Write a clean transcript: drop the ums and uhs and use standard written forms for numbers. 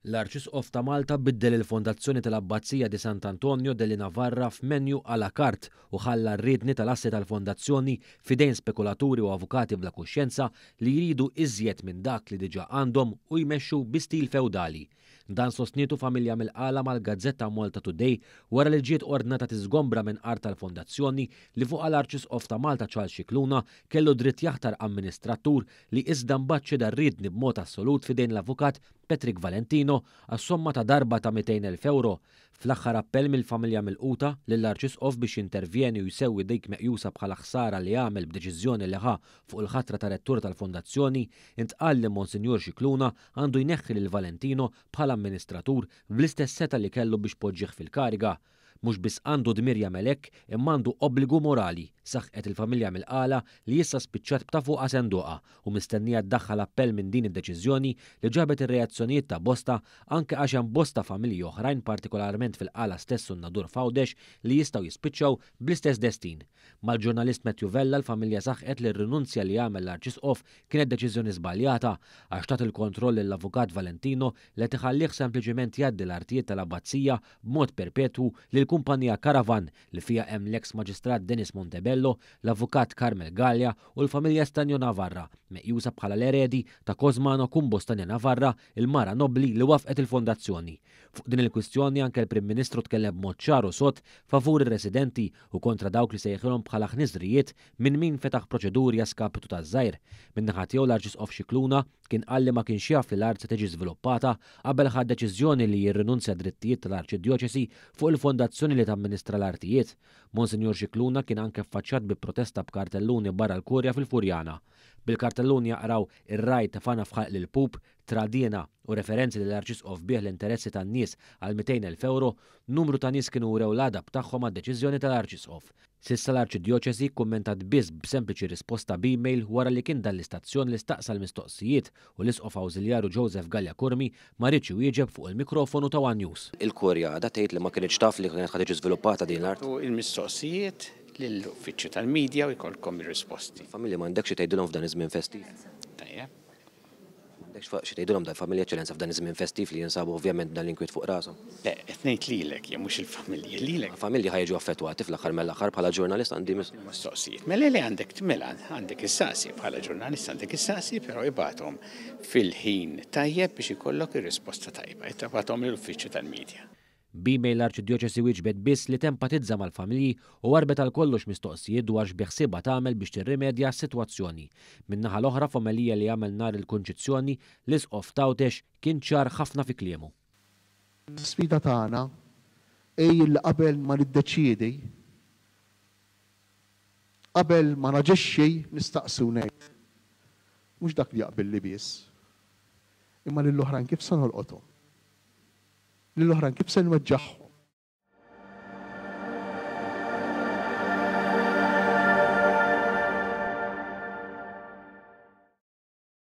L-Arċisqof ta' Malta biddel il-fondazzjoni tal-Abbazija di Sant'Antonio delle Navarra f'menu à la carte u ħalla r-riedni tal-assi tal-fondazzjoni f'idejn spekulaturi u avukati bla kuxjenza li jridu iżjed minn dak li diġà għandhom u jmexxu bi stil fewdali. Dan sostnietu familja mill-Qala mal-gazzetta Malta Today wara li ġiet ordnata tiżgombra minn art tal-fondazzjoni li fuqha l-Arċisqof ta' Malta Charles Scicluna kellu dritt jaħtar amministratur li iżda mbagħad ċeda r-riedni b'mod assolut f'idejn l-avukat Patrick Valentino għas-somma ta' darba ta' 200,000 ewro. Fl-aħħar appell mill-familja milquta lill-Arċisqof biex jintervjeni u jsewwi dik meqjusa bħala ħsara li għamel b'deċiżjoni li ħa fuq il-ħatra ta' rettur tal-fondazzjoni, intqal li Monsinjur Scicluna għandu jneħħi lil Valentino bħala amministratur bl-istess setgħa li kellu biex poġġieh fil-kariga. Mhux biss għandu dmir jagħmel hekk, imma għandu obbligu morali, saħqet il-familja mill-Qala li issa spiċċat b'ta' fuqha senduqha u mistennija ddaħħal appell minn din id-deċiżjoni li ġabet ir-reazzjonijiet ta' bosta anke għax hemm bosta familji oħrajn partikolarment fil-Qala stess u n-Nadur f'Għawdex li jistgħu jispiċċaw bl-istess destin. Mal-ġurnalist Matthew Vella l-familja saħqet li r-rinunzja li għamel l-Arċisqof kienet deċiżjoni żbaljata għax tat il-kontroll lill-Avukat Valentino li qed iħallih sempliċiment jgħaddi l-artijiet tal-Abbazija b'mod perpetwu lill-kumpanija Caravan li fiha hemm l-eks Maġistrat Denis Montebello, l-Avukat Carmel Galea u l-familja Stagno Navarra, meqjusa bħala l-eredi ta' Cosmano Cumbo Stagno Navarra, il-mara nobbli li waffqet il-fondazzjoni. Fuq din il-kwistjoni anke l-Prim Ministru tkellem b'mod ċar u sod favur ir-residenti u kontra dawk li sejħilhom bħala ħniżrijiet minn min fetaħ proċeduri a skapitu taż-żgħir. Min-naħa tiegħu l-Arċisqof Scicluna kien qal li ma kienx jaf li l-art se tiġi żviluppata qabel ħa d-deċiżjoni li jirrinunzja d-drittijiet tal-Arċidjoċesi fuq il-fondazzjoni li tamministra l-artijiet. Monsinjur Scicluna kien anke ffaċċjat bi protesta b'kartelluni barra l-Kurja fil-Furjana. Bil-kartelluni jaqraw Ir-ragħaj tefagħna f'ħalq l-ilpup, tradiena u referenzi li l-Arċisqof biegħ l-interessi tan-nies għal 200,000 ewro, numru ta' nies kienu wrew l-għadab tagħhom għad-deċiżjoni tal-Arċisqof. S'issa l-Arċidjoċesi kkummentat biss b'sempliċi risposta b'email wara li kien dan l-istazzjon li staqsa l-mistoqsijiet u l-Isqof Awżiljaru Joseph Galea Curmi ma riedx iwieġeb fuq il-mikrofonu ta' one News. Il-Kurja għadha tgħid li ma kinitx taf li kienet ħa tiġi żviluppata din l-art. Ibagħtu il-mistoqsijiet lill-uffiċċju tal-media u jkollkom ir-risposti. Il-familja m'għandekx xi tgħidilhom f'dan iż-żmien festiv? Tajjeb. M'għandekx xi tgħidilhom dal-familja Eċċellenza f'dan iż-żmien festiv li jinsabu ovvjament b'dan l-inkwiet fuq rashom? Le, qed ngħid lilek jien mhux il-familji, lilek. Il-familji ħa jiġu affettwati fl-aħħar mill-aħħar bħala ġurnalist għandi mis. Mistoqsijiet. Mela le għandek mela għandek issaqsi bħala ġurnalist għandek issaqsi però ibgħathom fil-ħin tajjeb biex ikollok ir-risposta tajba. Ibgħathom lill-uffiċċju tal-media. B'email l-Arċidjoċesi wieġbet biss li tempatizza mal-familji u warrbet għal kollox mistoqsijiet dwar x'beħsiebha tagħmel biex tirrimedja s-sitwazzjoni. Min-naħa l-oħra f'omelija li għamel nhar il-Kunċizzjoni, l-Isqof t'Għawdex kien ċar ħafna fi kliemu. L-isfida tagħna hi li qabel ma niddeċiedi, qabel ma naġixxi nistaqsi u ngħid, mhux dak li jaqbilli biss, imma lill-oħrajn kif se nolqothom? Lill-oħrajn kif se nweġġagħhom?